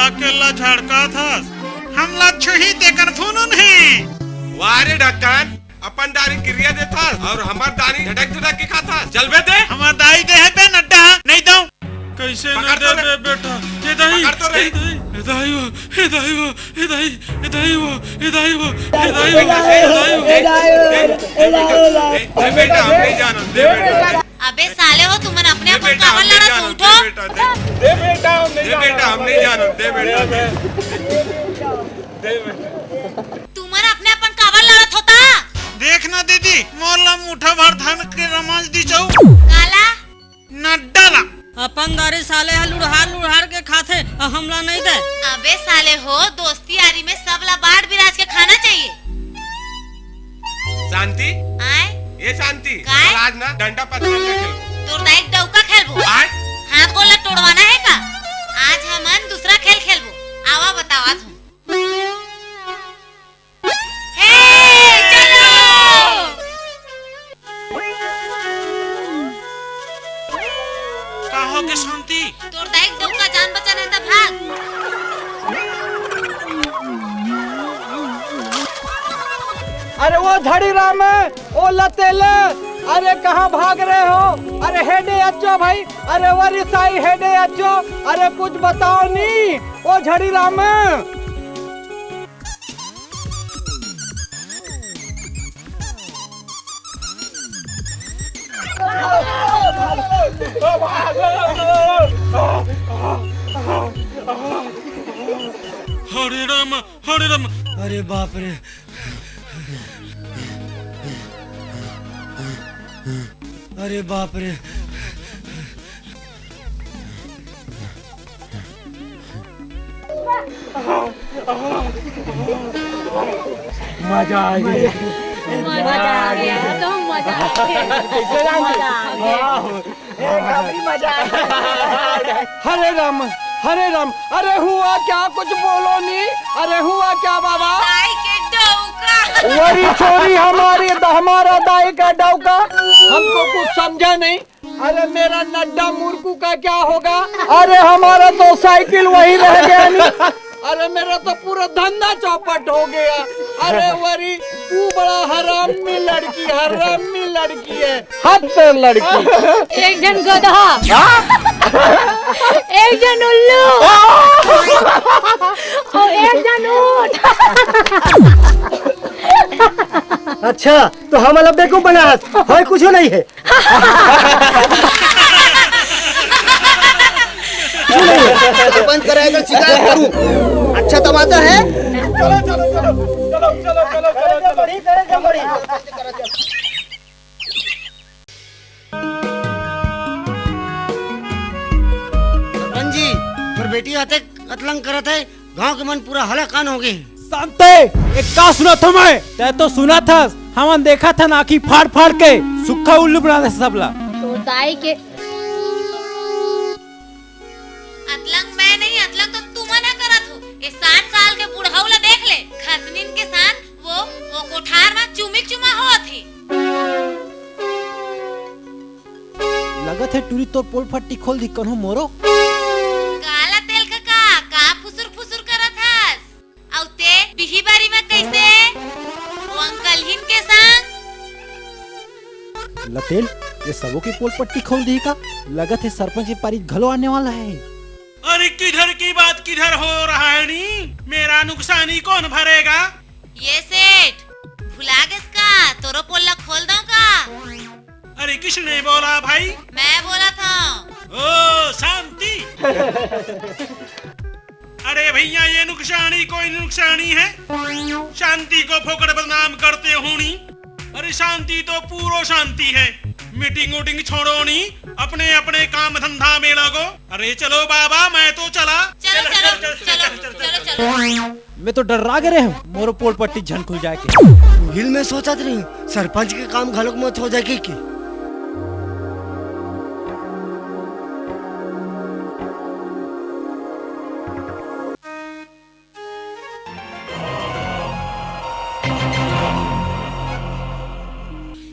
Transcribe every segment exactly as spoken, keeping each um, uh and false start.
अकेला झड़का था, हमला छुही तेकर फुनून हे। वाह रे ढक्कन, अपन दारी किरिया देथस अउ हमर दारी झटक झटक के खाथस। चल बे दे। हमर दाई दे हे बे नड्डा, नहीं दऊं। कैसे पकड़ नहीं तो दे रे। बे बेटा? ए दाई, पकड़ तो रे। ए दाई, ए दाई वो, ए दाई वो, ए दाई, ए दाई वो, ए दाई वो, ए दाई वो, ए दाई वो, ए दाई वो। ए, ए, ए, ए, ए, बेटा, हम नहीं जानत, दे बेटा, दे। अबे साले हो, तुमन अपने दे अपन बेटा, काबर हम नहीं लड़त हो? जानत, उठो। दे बेटा, दे। दे बेटा, हम नहीं दे बेटा, जानत। हम नहीं जानत, दे बेटा, दे। दे बेटा। तुमन अपने अपन काबर लड़त होता? देख ना दीदी, मोर ला मुठा भर धन के रमाज दी जाऊ। काला? नड्डा ला। अपन दारी साले ह लुढ़ार लुढ़ार के खाथे, अ हमला नहीं दे। अबे साले हो, दोस्ती यारी में सब ला बांट बिराज के खाना चाहिए। शांति। आय? ए शांति, काय? चल आज ना डंडा पत्थर का खेलबो। तोर दाई के डौका खेलबो। आय? हाथ गोड़ ला तोड़वाना हे का? आज हमन दूसरा खेल खेलबो। आवा बतावत हूँ। हे, चलो। का हो गे शांति? तोर दाई के डौका जान बचाना हे त भाग। अरे वो झड़ी राम, ओ लतेले, अरे कहाँ भाग रहे हो? अरे हेडे अच्छो भाई, अरे वरी साई हेडे अच्छो, अरे कुछ बताओ नी, ओ झड़ी राम। हरे राम, हरे राम। अरे बाप रे। अरे बाप रे। मजा आ गया। मजा आ गया, तो मजा आ गया। कैसे राम जी? मजा आ गया। वाह। ए, काफी मजा आ गया। हरे राम, हरे राम, अरे हुआ क्या, कुछ बोलो नी, अरे हुआ क्या बाबा? दाई के डौका। वही छोरी हमारी, हमारा दाई का डौका, हमको कुछ समझा नहीं। अरे मेरा नड्डा मुर्कू का क्या होगा? अरे हमारा तो साइकिल वही रह गया नी। अरे मेरा तो पूरा धंधा चौपट हो गया। अरे वरी, तू बड़ा हरामी लड़की, हरामी लड़की है। हद लड़की। एक जन गधा, हाँ? एक जन उल्लू, और एक जन ऊंट। अच्छा, तो हमला बेवकूफ बनाहस, होय कुछ नहीं है। सरपंच करा एकर शिकायत करूं। अच्छा तमाशा है। चलो, चलो, चलो, चलो, चलो, चलो, चलो, चलो। सरपंच जी, मोर बेटी आते अतलंग करत है, गांव के मन पूरा हलाकान हो गए। शांते, एक का सुनत हंव मैं? तैं तो सुनत हस, हमन देखत हन आंखी फाड़ फाड़ के, सुक्खा उल्लू बना दे सबला। तो दाई के अतलंग मैं नहीं, अतलंग तो तुमन ह करत हो। ए साठ साल के बुढ़ऊ ला देख ले, घसनीन के सान वो, वो कोठार म चुमी चुमा होत हे। लगत हे टूरी तोर पोल पट्टी खोल दी कन्हो मोरो। काला तेल का, का, का फुसुर फुसुर करत हस? अउ ते बिही बारी म कइसे? वो अंकल हिन के संग। लतेल, ये सबो के पोल पट्टी खोल दी का? लगत हे सरपंच के पारी घलो आने वाला है। अरे किधर की बात किधर हो रहा है नी? मेरा नुकसानी कौन भरेगा? ये सेठ, भुला गेस का? तोरो पोल ला खोल दो का? अरे किसने बोला भाई? मैं बोला था। ओ शांति। अरे भैया, ये नुकसानी कोई नुकसानी है? शांति को फोकट बदनाम करते हो नी। अरे शांति तो पूरो शांति है। मीटिंग वूटिंग छोड़ो नी, अपने अपने काम धंधा में लगो। अरे चलो बाबा, मैं तो चला। चलो, चलो, चलो, चलो, चलो। मैं तो डर्रा गे रहेंव, मोरो पोल पट्टी झन खुल जाए के। उहिल मैं सोचत रहेंव, सरपंच के काम घलोक मत हो जाए के, के?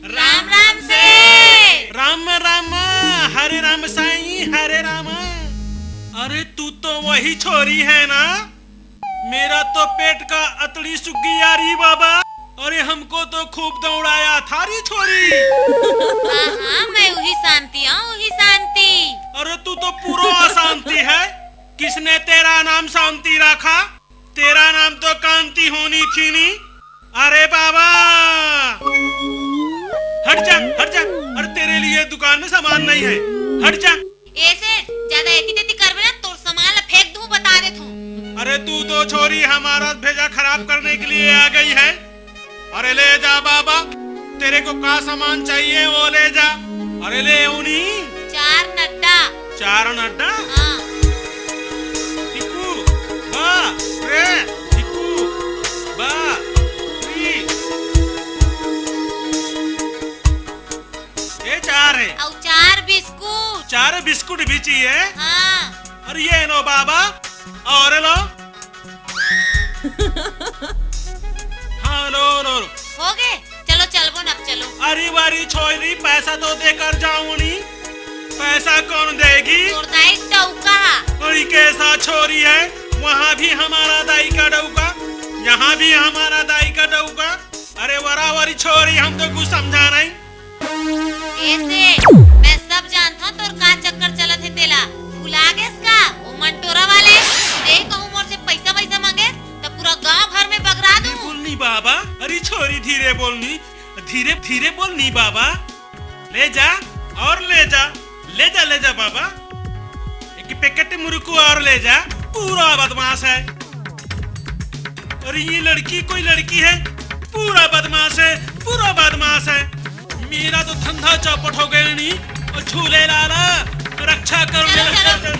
राम राम से। राम राम, हरे राम साईं, हरे राम। अरे तू तो वही छोरी है ना? मेरा तो पेट का अतड़ी सूख गया री बाबा। अरे, हमको तो खूब दौड़ाया था री छोरी। हाँ, हाँ, मैं वही शांति, हाँ, वही शांति। अरे, तू तो पूरा अशांति है। किसने तेरा नाम शांति रखा? तेरा नाम तो कांति होनी थी नी। अरे बाबा, हट जा, हट जा। अरे, तेरे लिए दुकान में सामान नहीं है, हट जा। ए सेठ, ज्यादा एती तेती करबे ना, तोर सामान ला फेंक दूं, बता देत हूँ। अरे, तू तो छोरी हमारा भेजा खराब करने के लिए आ गई है। अरे, ले जा बाबा, तेरे को का सामान चाहिए वो ले जा। अरे, ले उनी। चार नड्डा। चार नड्डा? हाँ। हिकू, बा, रे, हिकू, बा, री। ये चार है। अउ चार बिस्कुट। चार बिस्कुट भी चाहिए? हाँ। अरे, ये लो बाबा, और लो। हाँ, लो, लो, लो। हो गए? चलो, चलबो न, अब चलो। अरे वारी छोरी, पैसा तो देकर जाऊं नी, पैसा कौन देगी? तोर दाई डउका। अरे, कैसा छोरी है, वहाँ भी हमारा दाई का डउका, यहाँ भी हमारा दाई का डउका। अरे, वरा वारी छोरी, हम तो कुछ समझा नहीं। ए सेठ, मैं सब जानथव तोर का चक्कर चलत हे तेला। भुला गेस का? ओ मंटोरा वाले, देख कहूँ मोर से पैसा वैसा मांगे, त पूरा गांव भर में बगरा दूं। बोलनी बाबा, अरे छोरी धीरे बोलनी, धीरे, धीरे बोलनी बाबा। ले जा और ले जा, ले जा, ले जा बाबा। एक पैकेट मुरकू और ले जा, पूरा बदमाश है। अरे ये लड़की कोई लड़की है, पूरा बदमाश है, पूरा बदमाश है। मेरा तो धंधा चौपट हो गया नी। और झूले लाला, रक्षा करो चलो, मेरा। चलो,